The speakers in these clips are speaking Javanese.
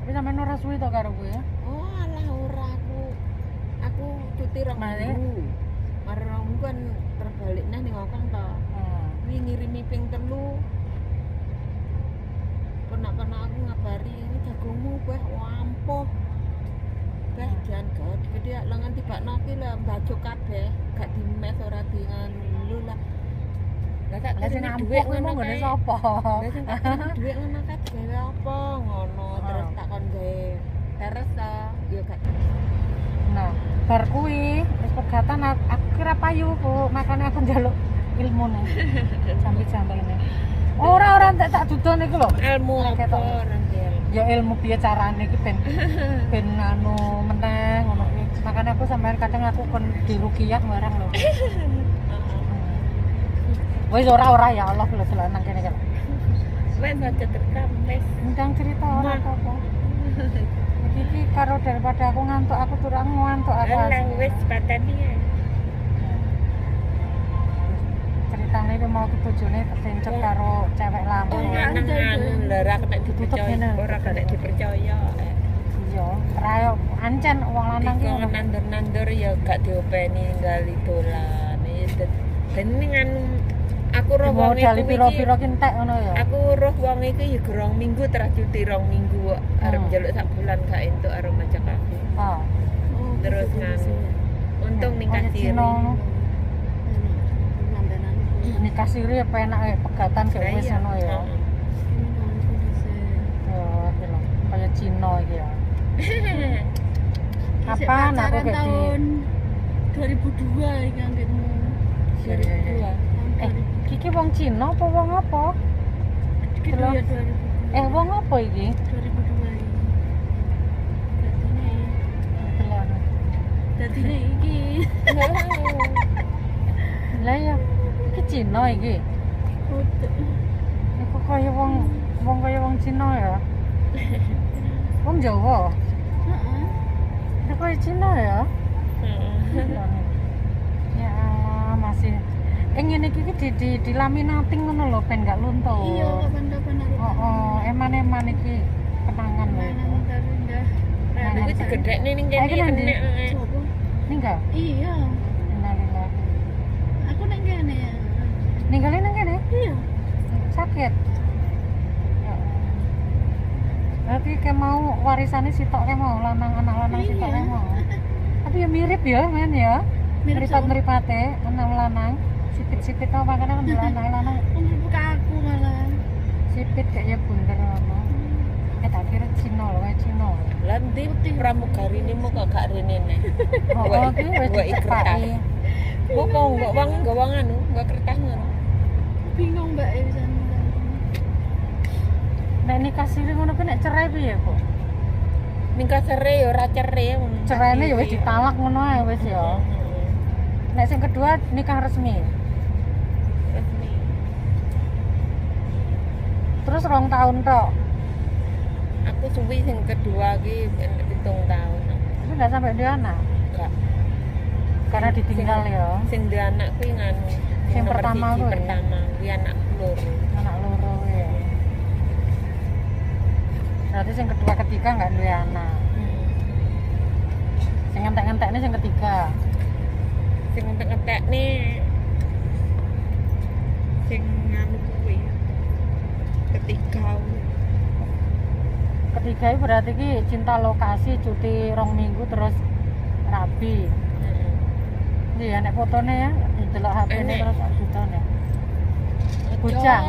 Tapi sampean ora suwi to karo kowe ya? Oh alah ora aku cuti rong minggu. Mari rong minggu kan terbalik neh ning Hongkong to. Kuwi ngirimi ping 3. Pernah-pernah aku ngabari ini jagungmu beh ampuh. Beh jan gede lengan tibakno ki lho mbajok kabeh, gak dimes ora di nganu lah. Lah tak sing dhuwit ngono nggone sapa? Lah sing tak dhuwit ngono kae digawe apa ngono terus tak kon gawe teres ta ya gak. Nah, bar kuwi wis pegatan aku kira payu, Bu, makane aku njaluk ilmune. Jambi-jambine. Ora entek tak dudon iku lho. Ilmu apa Rangel? Ya ilmu piye carane iki ben ben anu meneh ngono kuwi. Makane aku sampean kadang aku kon diruqyah barang lho. Wis ora ya Allah lho delok nang kene kan. Wes aja terekam wes. Ndang cerita ora apa-apa. Iki karo daripada aku ngantuk, aku turu ngantuk aku. Lah wis pateni ya. Ceritane iki mau ki bojone kepencet karo cewek lama. Lanang anu lho ora kena dipercaya, ora kena dipercaya. Iya, rayo ancen wong lanang ki ngono nandur-nandur ya gak diopeni nggali dolan. Ben nganu aku roh wong iki piro-piro ki entek ngono ya. Aku roh wong iki ya rong minggu terus cuti rong minggu kok. Arep njaluk sak bulan gak entuk arep ngajak aku. Oh. Terus nganu. Untung nikah siri. Nikah siri ya penak pegatan gak wis ngono ya. Yo, iki lho, kaya Cina iki ya. Kapan aku kayak tahun 2002 iki anggitmu. 2002. Iki wong Cina apa wong apa? Iki ya 2002. Wong apa iki? 2002 iki. Dadine. Dadine iki. Lah ya, iki Cina iki. Iku kaya wong kaya wong Cina ya. Wong Jawa. Heeh. Iku kaya Cina ya. Heeh. Ya Allah, masih ngene iki di dilaminating ngono lho ben gak luntur. Iya, kapan-kapan aku. Heeh, eman-eman iki kenangan lho. Kenangan iki digedhekne ning kene kene. Ninggal? Iya. Innalillahi. Aku nang kene ya. Ninggalin nang kene? Iya. Sakit. Ya. Berarti kayak mau warisane sitok kayak mau lanang anak lanang sitok kayak mau. Tapi ya mirip ya, men ya. Meripat-meripate anak lanang. Sipit-sipit tau makane kan anak lanang. Buka aku malah. Sipit kayaknya bunder ngono. Tak kira Cina lho, kayak Cina. Lah ndi pramugarine mu kok gak rene neh. Oh, iki wis dicepaki. Kok kok wong nggawa anu, nggawa kertas ngono. Bingung Mbak e pisan. Nek nikah siri ngono kuwi nek cerai piye, Bu? Nikah cerai ya ora cerai ngono. Ceraine ya wis ditalak ngono ae wis ya. Nek sing kedua nikah resmi. Resmi. Terus 2 tahun tok. Aku suwi sing kedua ki 7 tahun. Tapi enggak sampai dia anak. Enggak. Karena ditinggal ya. Sing duwe anak kuwi nganu. Sing pertama kuwi. Pertama kuwi anak loro. Anak loro ya. Berarti sing kedua ketiga enggak duwe anak. Sing entek-entekne sing ketiga. Sing entek-entekne sing nganu kuwi. Ketiga. Ketiga berarti ki cinta lokasi cuti 2 minggu terus rabi. Iya, nek fotone ya, delok HP-ne terus dudone. Bujang.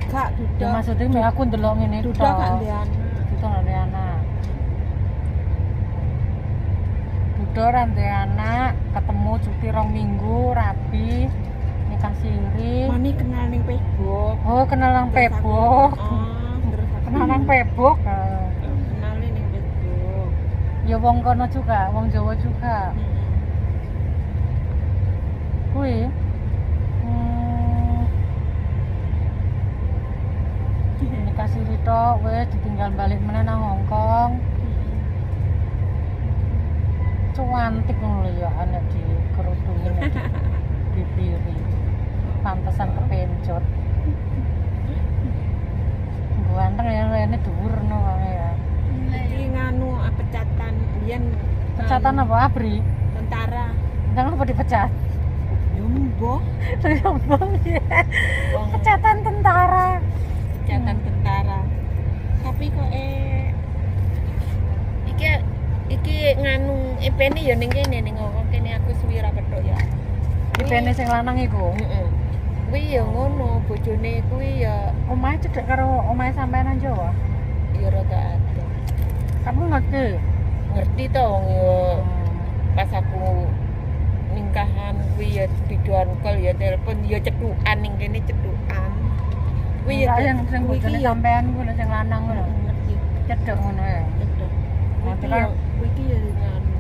Gak duda. Ya maksudnya aku ndelok ngene duda gak ndek anak. Duda gak ndek anak. Duda ora ndek anak, ketemu cuti 2 minggu, rabi, nikah siri. Mani kenal ning Facebook. Oh, kenal nang Facebook. Kenal nang Facebook. Kenal ning Facebook. Ya wong kono juga, wong Jawa juga. Kuwi. Nikah siri tok wis ditinggal balik meneh nang Hong Kong. Cuantik ngono lho ya anak dikerudungi nek dibibiri. Pantesan kepencot. Ganteng ya ini dhuwur no ya. Biyen Pecatan apa ABRI? Tentara. Tentara apa dipecat? Ya mbah. Ya mbah. Pecatan tentara. Pecatan tentara. Tapi kok iki nganu EP-ne ya ning kene ning ngomong kene aku suwi ra petuk ya. EP-ne sing lanang iku. Heeh. Kuwi ya ngono, bojone kuwi ya omahe cedhek karo omahe sampean Jawa. Ya rada adoh. Kamu ngerti? Ngerti to wong ya pas aku ningkahan kuwi ya videoan call ya telepon ya cethukan ning kene cethukan. Kuwi ya yang sing bojone sampean kuwi lho sing lanang kuwi lho. Ngerti. Cedhek ngono ya. Cedhek. Kuwi iki ya nganu.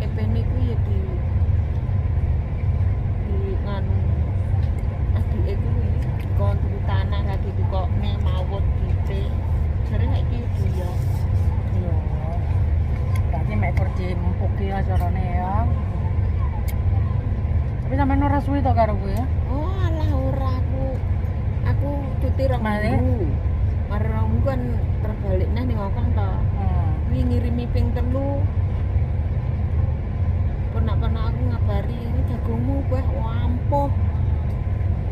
EP-ne kuwi ya di nganu adike kuwi kon tuku tanah lagi ditukokne mawut dite. Jare saiki ya. Yo. Berarti mek kur dimpuki acarane ya. Tapi sampean ora suwi to karo kuwi ya? Oh, alah ora aku cuti rong minggu. Mari rong minggu kan terbalik neh ning Hongkong to. Kuwi ngirimi ping 3. Pernah-pernah aku ngabari ini jagungmu wah ampuh.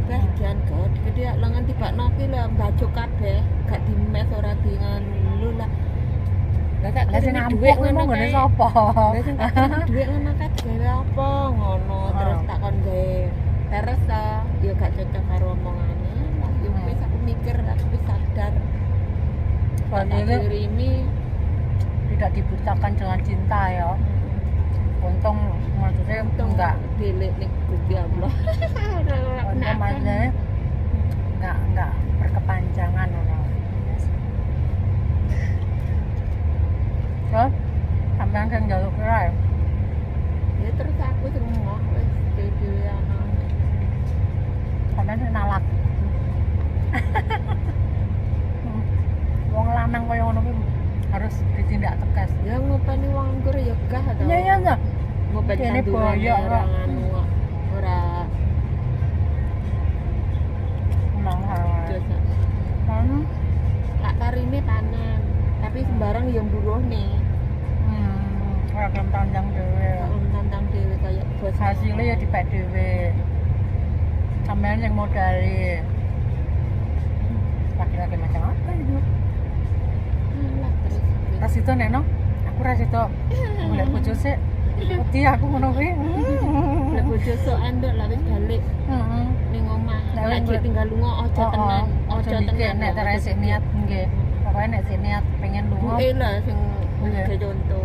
Beh jan gede lengan tibakno ki lho mbajuk kabeh, gak dimes ora di nganu lah. Lah tak kirimi dhuwit ngono nggone sapa? Lah sing tak kirimi dhuwit ngono kae digawe apa ngono, terus tak kon gawe teres to, ya gak cocok karo omongane. Lah ya wis aku mikir, aku wis sadar. Tak kirimi tidak dibutakan dengan cinta ya. Untung maksudnya enggak dilek ning Gusti Allah. Untung maksudnya enggak berkepanjangan ngono. Terus sampean sing njaluk cerai. Ya terus aku sing emoh wis dhewe-dhewe ana. Sampean sing nalak. Wong lanang kaya ngono kuwi harus ditindak tegas. Ya ngopeni wong anggur ya gah to. Iya iya iya. Ngopeni tanduran ora nganu ora mahal. Lak karine panen, tapi sembarang ya mburuhne. Ora gelem tandang dhewe. Gelem tandang dhewe kaya bos. Hasilnya ya dipek dhewe. Sampean yang modali. Laki-laki macam apa itu? Ras itu nek no, aku ras itu golek bojo sik. Wedi aku ngono kuwi. Golek bojo sok anduk lah wis balik. Heeh. Ning omah. Nek tinggal lunga aja tenan, aja tenan nek terus sik niat nggih. Pokoke nek sik niat pengen lunga. Buke lah sing gawe conto.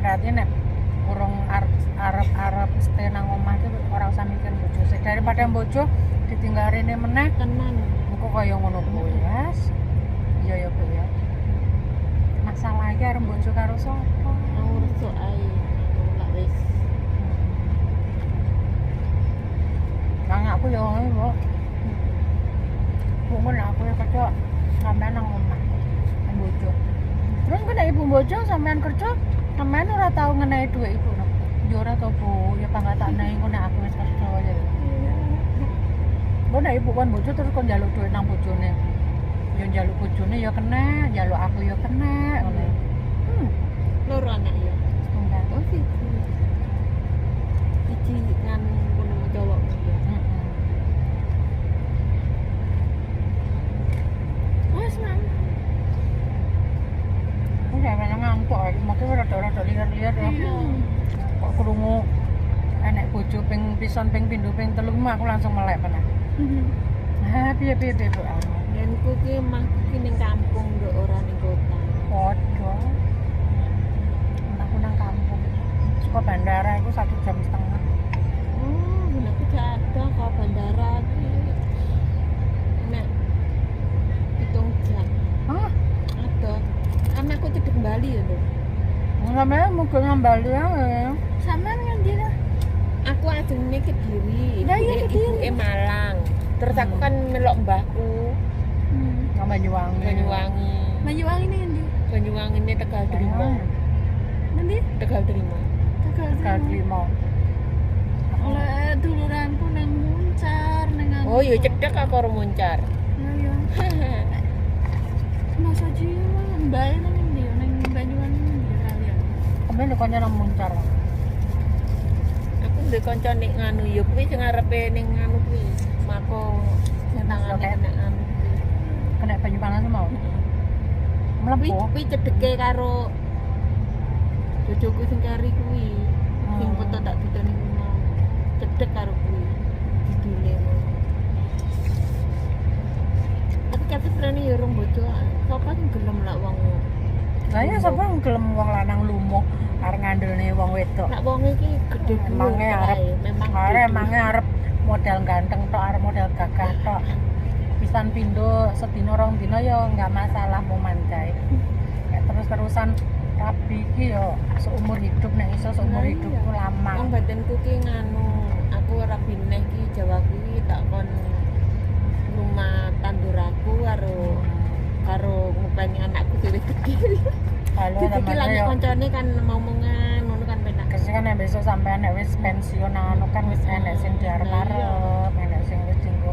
Berarti nek urung arep-arep stay nang omah ki ora usah mikir bojo sik. Daripada bojo ditinggal rene meneh tenan. Engko kaya ngono kuwi, Mas. Iya ya, Bu ya. Masalah iki arep bojo karo sapa? Ngurus sok ae. Lak wis. Nang aku yo ngono, Bu. Mungkin aku ya kerja sampean nang omah. Nang bojo. Terus kok nek ibu bojo sampean kerja, sampean ora tau ngenehi dhuwit ibu no. Ya ora to, Bu. Ya pangkat tak nehi engko nek aku wis kerja ya. Engko nek ibu kon bojo terus kon njaluk dhuwit nang bojone. Ya njaluk bojone ya kena, njaluk aku ya kena ngono. Loro anak ya. Setunggal. Oh siji. Siji ngan kono cowok ya. Heeh. Wes nang. Udah memang ngantuk aku, makanya rada-rada liar-liar ya. Kok krungu enek bojo ping pisan ping pindho ping telu aku langsung melek penak. Ha piye piye piye Bu. Ngenku ki omahku ki ning kampung nduk ora ning kota. Padha. Aku nang kampung. Saka bandara iku 1,5 jam. Oh, aku jatuh ke bandara ki. Nek 7 jam. Hah? Adoh. Anakku cedek Bali ya, Nduk. Sampeyan muga nang Bali ae. Sampeyan ngendi ta? Aku ajenge Kediri. Lah iya Kediri. Ibuke Malang. Terus aku kan melok mbahku. Nang Banyuwangi. Banyuwangi. Banyuwangi ning endi? Banyuwangi ini Tegal Terima. Ngendi? Tegal Terima. Tegal Terima. Oleh duluranku nang Muncar nang. Oh iya cedek aku karo Muncar. Ya iya. Mas Haji mbak nang endi? Nang Banyuwangi endi kalian? Aku mbiyen kanca nang Muncar. Aku ndek kanca nek nganu ya kuwi sing arepe ning nganu kuwi. Mako sing tangane kena anu kuwi. Kena banyu panas mau. Mlebu. Kuwi cedeke karo bojoku sing kari kuwi. Sing foto tak dudoni mau. Cedek karo kuwi. Didune ngono. Tapi kate frene ya rong bojo. Sapa sing gelem lak wong. Lah ya sapa sing gelem wong lanang lumuh arep ngandelne wong wedok. Lak wong iki gedhe dhuwur. Memang arep arep modal ganteng tok, arep modal gagah tok. Pisan pindho sedina rong dina ya enggak masalah mau manjai. Nek terus-terusan rabi iki ya seumur hidup nek iso seumur hidup ku lama. Wong batinku ki nganu, aku rabi neh ki Jawa kuwi tak kon rumah tanduraku karo karo ngupeni anakku sing wis gedhe. Halo, iki lagi koncone kan ngomongan ngono kan penak. Kesi kan nek besok sampean nek wis pensiun anu kan wis enek sing diarep-arep, enek sing wis dienggo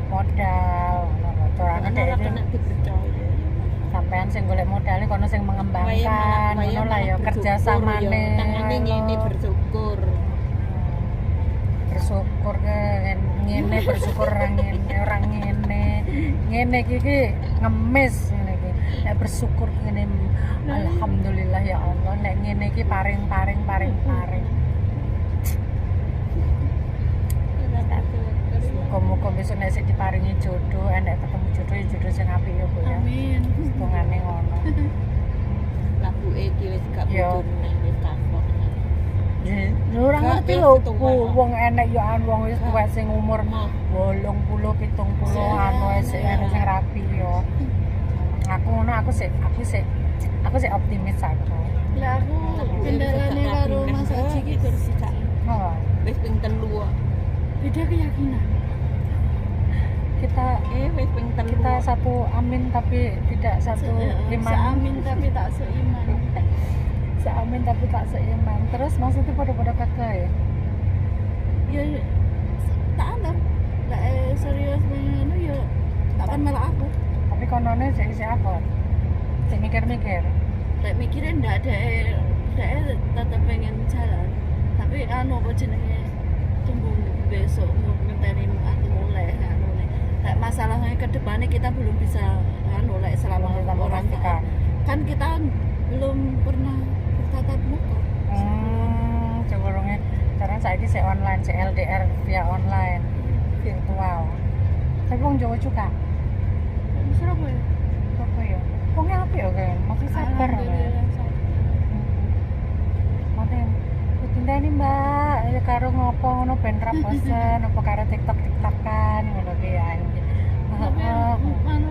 modal ngono. Carane ora kena dipercaya. Sampean sing golek modale kono sing mengembangkan ngono lah ya kerja samane. Tangane ngene bersyukur. Bersyukur ke ngene bersyukur ora ngene, ora ngene. Ngene iki ngemis ngene iki. Nek bersyukur ngene alhamdulillah ya Allah nek ngene iki paring-paring paring-paring. Muga-muga besok nek sik diparingi jodoh, enek ketemu jodoh ya jodoh sing apik ya Bu ya. Amin. Hitungane ngono. Labuke iki wis gak bojone wis kapok. Ya ora ngerti lho Bu, wong enek yo an wong wis tuwek sing umur 80 70 anu sik enek sing rapi yo. Aku ngono aku sik optimis aku. Lah aku kendalane karo Mas Aji iki bersih. Oh. Wis ping 3 kok. Beda keyakinan. Kita wis ping 3. Kita satu amin tapi tidak satu iman. Seamin tapi tak seiman. Seamin tapi tak seiman. Terus maksudnya podo-podo kakek ya? Ya tak antar. Lah serius ngono ya tak kan malah aku. Tapi konone sik isih apa? Sik mikir-mikir. Lek mikirin ndak dhek tetep pengen jalan. Tapi anu apa jenenge tunggu besok ngenteni aku mulai anu lek masalahnya ke depannya kita belum bisa anu lek selama orang kan kita belum pernah bertatap muka. Coba sekarang saiki sik online, sik LDR via online virtual. Tapi wong Jawa juga. Wong Surabaya. Surabaya. Wongnya apik ya kan? Masih sabar. Mate ditenteni Mbak, ya karo ngopo ngono ben ra bosen, apa karo TikTok-tiktokan ngono ki ya. Heeh. Anu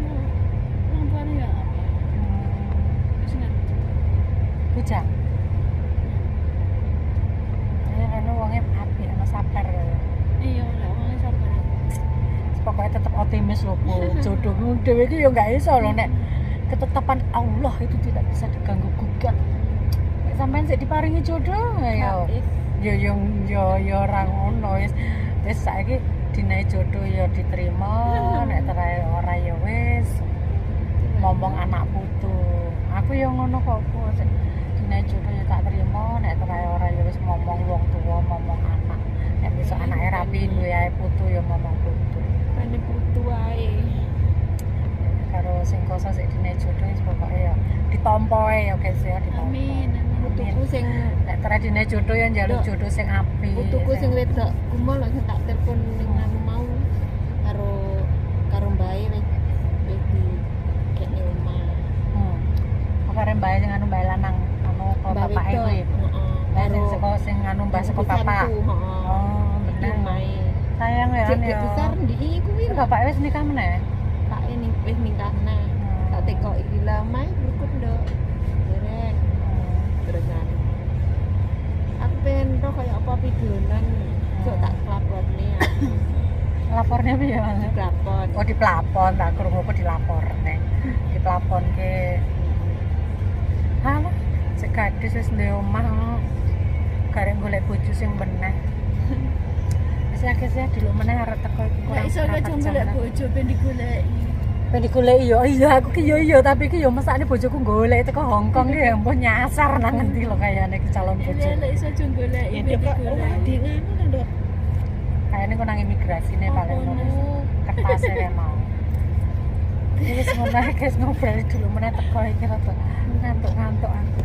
wong tuane ya apa? Wis ngerti. Bujang. Ya anu wonge apik, ana sabar. Iya, lek wonge sabar. Pokoknya tetep optimis lho, Bu. Jodohmu dhewe iki ya enggak iso lho nek ketetapan Allah itu tidak bisa diganggu gugat. Nek sampean sik diparingi jodoh ya. Ya ya ya ora ngono wis. Wis saiki dinae jodoh ya diterima, nek terae ora ya wis. Ngomong anak putu. Aku ya ngono kok, Bu. Sik dinae jodoh ya tak terima, nek terae ora ya wis ngomong wong tuwa, ngomong anak. Nek besok anake rapi duwe ae putu ya ngomong putu. Pane putu ae. Karo sing koso sik dinae jodoh wis pokoke ya ditampa ae ya guys ya ditampa. Amin. Putuku sing nek terae dinae jodoh ya njaluk jodoh sing apik. Putuku sing wedok kumo lho sing tak telepon ning anu mau karo karo mbae wis wis di kene omah. Apa arep mbae sing anu mbae lanang anu kok bapake kuwi. Heeh. Karo saka sing anu mbah saka bapak. Heeh. Oh, bener. Omahe. Sayang ya Cek besar ndi kuwi. Bapake wis nikah meneh. Pak ini wis nikah nah. Tak tekoki iki lah mae berikut nduk. Dereng. Terusan. Aku pengen roh kaya apa videonan. Sok tak laporne. Laporne piye Mas? Diplapon. Oh, diplapon, tak krungu apa dilaporne. Diplaponke. Halah, sik gadis wis ndek omah ngono. Garek golek bojo sing beneh. Wis akeh sih diluk meneh arep teko iki kurang. Iso aja golek bojo ben digoleki. Ben digoleki yo. Iya, aku ki yo iya, tapi ki yo mesakne bojoku golek teko Hongkong ki ya mbah nyasar nang ngendi lho kayane ki calon bojo. Iya, lek iso aja goleki, Ya ben kok ora digoleki. di nganu lho, Nduk. Kayaknya kok nang imigrasine paling Apa ngono. no? Kertasnya kayak mau. Ini wis ngono ae, guys, ngobrol dulu meneh teko iki rada ngantuk-ngantuk aku.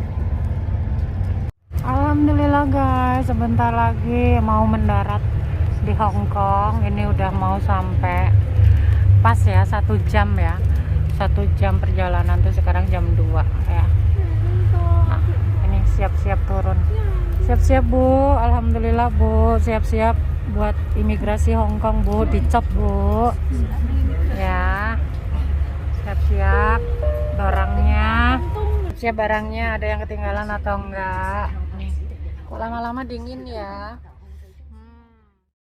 Alhamdulillah guys, sebentar lagi mau mendarat di Hong Kong. Ini udah mau sampai pas ya 1 jam ya, 1 jam perjalanan tuh sekarang jam 2 ya. Nah, ini siap-siap turun, siap-siap, Bu. Alhamdulillah, Bu, siap-siap buat imigrasi Hong Kong, Bu. Dicop, Bu, ya. Siap-siap barangnya, siap barangnya, ada yang ketinggalan atau enggak nih? Kok lama-lama dingin ya.